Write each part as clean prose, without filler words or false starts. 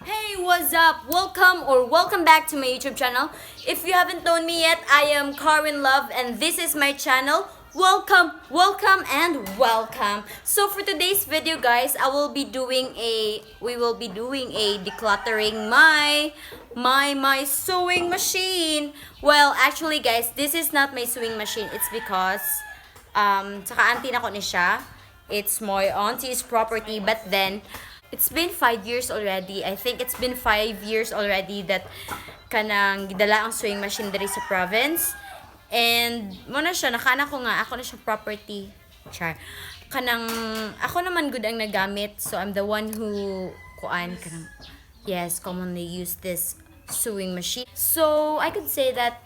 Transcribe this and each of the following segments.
Hey, what's up? Welcome or welcome back to my YouTube channel. If you haven't known me yet, I am Carwin Love and this is my channel. Welcome, welcome, and welcome. So for today's video, guys, I will be doing a we will be doing a decluttering my sewing machine. Well, actually, guys, this is not my sewing machine. It's because saka auntie na ko ni siya. It's my auntie's property, but then it's been 5 years already. I think it's been 5 years already that kanang gidala ang sewing machine diri sa province. And mo na siya, nakana ko nga, ako na siya property. Char. Kanang, ako naman good ang nagamit. So, I'm the one who, kuan, kanang, yes, commonly use this sewing machine. So, I could say that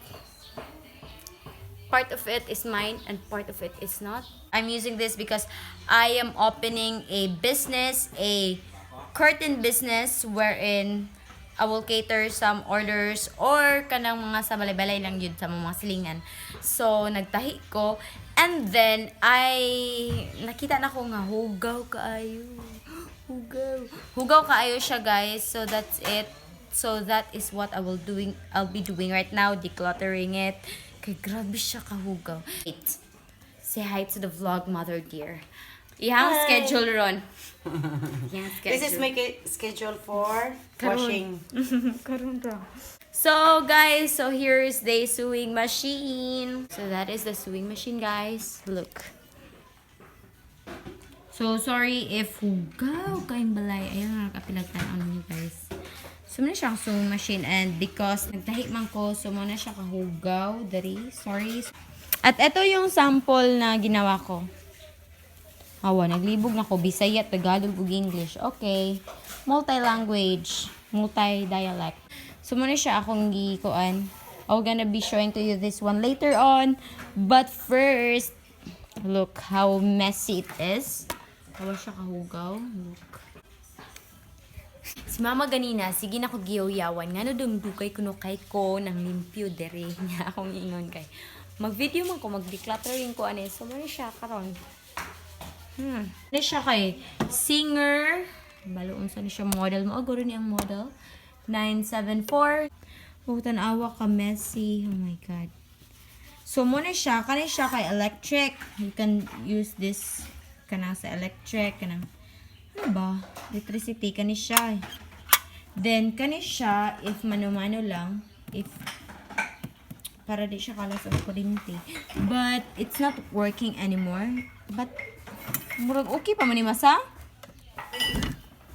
part of it is mine and part of it is not. I'm using this because I am opening a business, a curtain business wherein I will cater some orders or kanang mga sa balay-balay lang yun sa mga silingan. So, nagtahi ko. And then, I nakita na ko nga, hugaw kaayo. Hugaw. Hugaw kaayo siya, guys. So, that's it. So that is what I'll be doing right now, decluttering it. Kay grabe siya kahugaw. Wait. Say hi to the vlog, mother dear. Iyang schedule ron. Iyang schedule. This is my schedule for Karon. Washing. Karon ra. So guys, so here is the sewing machine. So that is the sewing machine, guys. Look. So sorry if hugaw kayong balay. Ayun nga kapilag tan niyo, guys. So muna siya ang sewing machine and because nagtahi man ko, so muna siya kahugaw diri. Sorry. At ito yung sample na ginawa ko. Awa, naglibog na ko. Bisaya, Tagalog, ug English. Okay. Multi-language. Multi-dialect. So, muna siya akong gikuan. I'm gonna be showing to you this one later on. But first, look how messy it is. Awa siya kahugaw. Look. Si mama ganina, sige na ko giyaw-yawan. Ngano dong dugay kuno kay ko nang limpyo dere niya akong ingon kay. Mag-video man ko, mag-decluttering ko ani. So, muna siya karon. Ano siya kay Singer. Balo unsa ni siya model mo. Aguro ni ang model. 974. Oh, tan-awa ka messy. Oh my God. So mo na siya, kani siya kay electric. You can use this kanang sa electric kanang ano ba? Electricity kani siya. Then kani siya if mano-mano lang, if para di siya kalas og kuryente. But it's not working anymore. But murag okay pa man ni masa?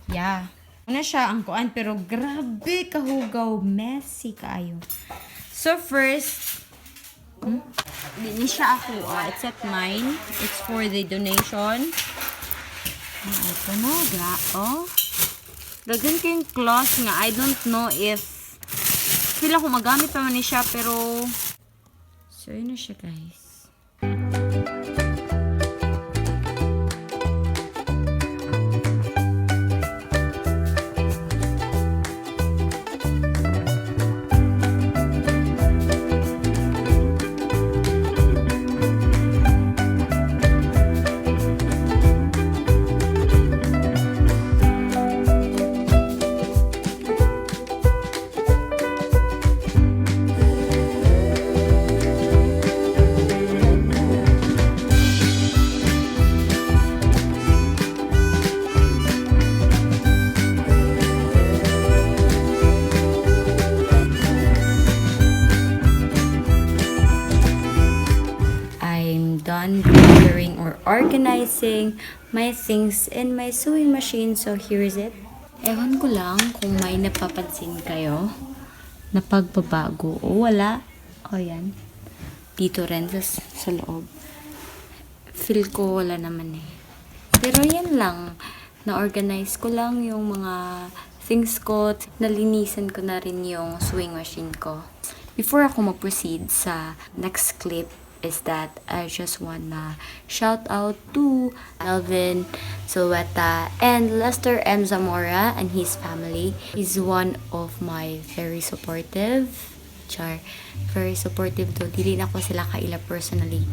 Yeah. Ano siya ang kuan pero grabe kahugaw, messy kaayo. So first, Di ni siya ako, ah. It's not mine. It's for the donation. Ah, ito na, gra oh. Daghan kayong cloth nga. I don't know if feel ako magamit pa man ni siya pero so yun na siya, guys. I'm done gathering or organizing my things in my sewing machine. So here is it. Ewan ko lang kung may napapansin kayo na pagbabago o wala. O yan. Dito rin sa loob. Feel ko wala naman eh. Pero yan lang. Na-organize ko lang yung mga things ko. Nalinisan ko na rin yung sewing machine ko. Before ako mag-proceed sa next clip is that I just wanna shout out to Alvin Silweta and Lester M. Zamora and his family. He's one of my very supportive, char, very supportive to. Dili na ko sila kaila personally.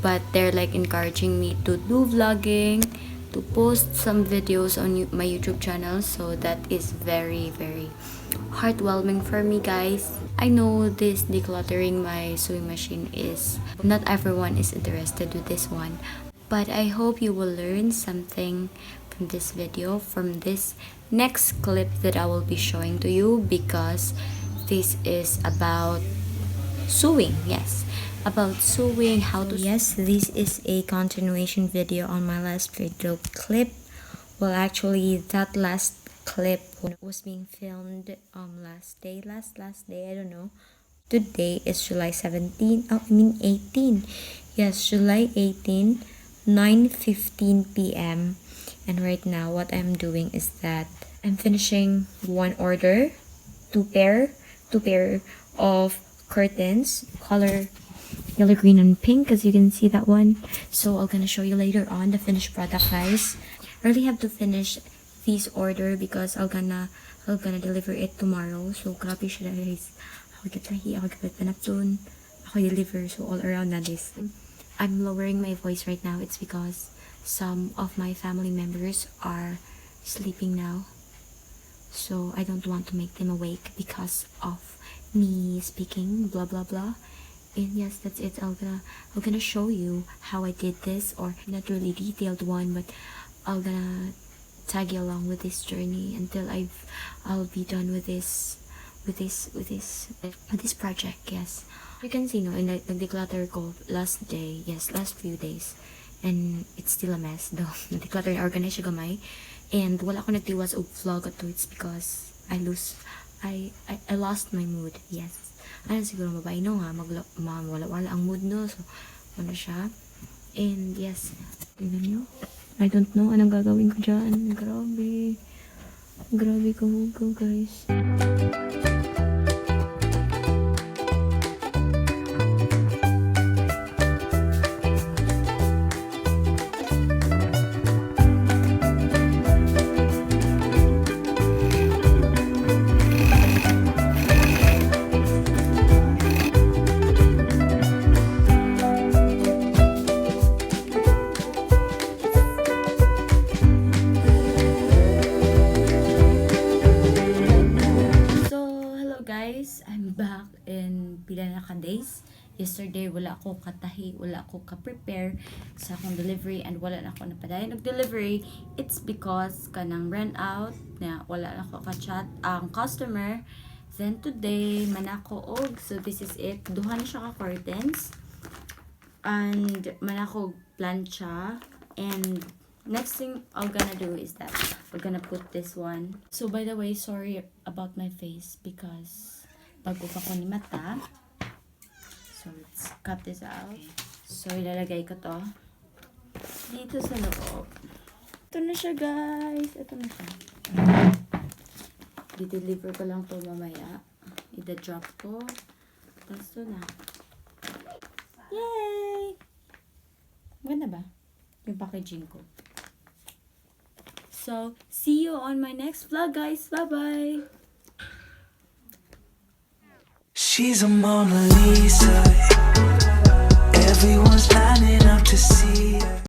But they're like encouraging me to do vlogging, to post some videos on my YouTube channel. So that is very, very heartwarming for me, guys. I know this decluttering my sewing machine is not everyone is interested with this one, but I hope you will learn something from this video, from this next clip that I will be showing to you, because this is about sewing. Yes, about sewing, how to. Yes, this is a continuation video on my last video clip. Well, actually, that last clip was being filmed last day, last last day, I don't know. Today is July 17, oh, I mean 18. Yes, July 18, 9:15 p.m. And right now what I'm doing is that I'm finishing one order, two pair of curtains, color yellow, green, and pink, as you can see that one. So I'm gonna show you later on the finished product, guys. I really have to finish this order because I'm gonna deliver it tomorrow. So grabe siya, guys. Ako gitahi, ako gipanapton, ako deliver, so all around na this. I'm lowering my voice right now. It's because some of my family members are sleeping now. So I don't want to make them awake because of me speaking blah blah blah. And yes, that's it. I'm gonna show you how I did this, or not really detailed one, but I'm gonna tag you along with this journey until I'll be done with this project. Yes, you can see, no, in nag-declutter ko last day, yes, last few days, and it's still a mess though. Nag-declutter and organize siya gamay, and wala ko nagtiwas og vlog ato. It's because I lost my mood. Yes, ano, siguro mabay, no, nga mag wala wala ang mood, no? So ano siya, and yes, tingnan niyo. I don't know anong gagawin ko dyan. Grabe, grabe kahugaw, guys. So, hello guys. I'm back in pila na ka days. Yesterday, wala ako katahi, wala ako ka-prepare sa akong delivery and wala na ako napadayon og delivery. It's because kanang run out na wala na ako ka-chat ang customer. Then today, manako og, so this is it. Duha na siya ka curtains. And manako og plancha. And next thing I'm gonna do is that we're gonna put this one. So by the way, sorry about my face because bago pa ko ni mata. So let's cut this out. So ilalagay ko to dito sa loob. Ito na siya, guys. Ito na siya. I-deliver ko lang to mamaya. Ida-drop ko. Tapos ito na. Yay! Maganda ba yung packaging ko? So, see you on my next vlog, guys. Bye-bye! She's a Mona Lisa. Everyone's lining up to see.